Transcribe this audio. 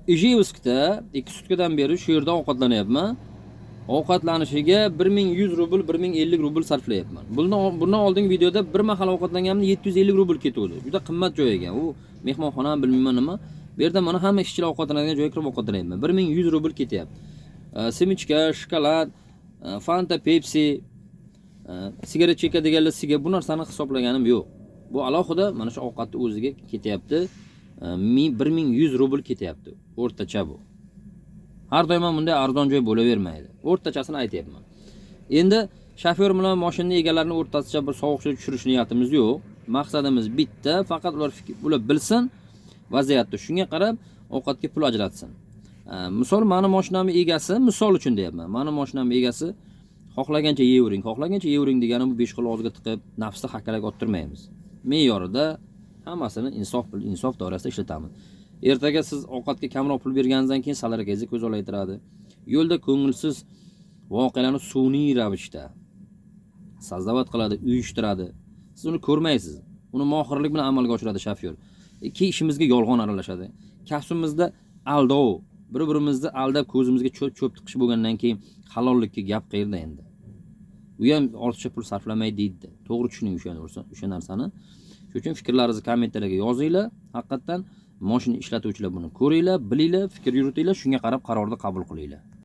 Ijevskda 2 sutkadan beri shu yerda ovqatlanyapman. Ovqatlanishiga 1100 rubl, 1050 rubl sarflayapman. Bundan oldingi videoda bir mahal ovqatlanganimda 750 rubl ketuvdi. Juda qimmat joy ekan. U mehmonxona, bilmayman nima. Bu yerda mana hamma ishchilar ovqatlanadigan joyga kirib ovqatlanyapman. 1100 rubl ketyapti. Семечка, shokolad, Fanta, Pepsi, sigaret chekadiganlar sigaret, bu narsani hisoblaganim yo'q. Bu alohida mana shu ovqatni o'ziga ketyapti. 1100 rubl ketyapti. O'rtacha bu. Har doim ham bunday arzon joy bo'lavermaydi. O'rtachasini aytyapman. Endi shofyor bilan mashina egalarini o'rtasicha bir sovuqchilik tushirish niyatimiz yo'q. Maqsadimiz bitta, faqat ular bilsin vaziyatni. Shunga qarab ovqatga pul ajratsin. Misol, mani mashinamni egasi, misol uchun deyapman. Mani mashinamni egasi xohlagancha yeyvering, xohlagancha yeyvering degani bu besh qo'l og'ziga tiqib, nafsni hakkalak ottirmaymiz. Me'yorida hammasini insof doirasida ishlatamiz. Ertaga siz ovqatga kamroq pul berganingizdan keyin salarkangizga ko'z olaytiradi. Yo'lda ko'ngilsiz voqealarni sun'iy ravishda создавать qiladi, uyushtiradi. Siz uni ko'rmaysiz. Uni mohirlik bilan amalga oshiradi shofyor. Ikki ishimizga yolg'on aralashadi. Kasbimizda aldov, bir-birimizni aldab ko'zimizga cho'p tiqish bo'lgandan keyin halollikka gap qayerda endi? U ham ortiqcha pul sarflamay deydi. To'g'ri tushuning o'sha narsani. Shuning uchun fikrlaringizni kommentariyga yozinglar. Haqiqatdan mashina ishlatuvchilar buni ko'ringlar, bilinglar, fikr yuritinglar, shunga qarab qarorni qabul qilinglar.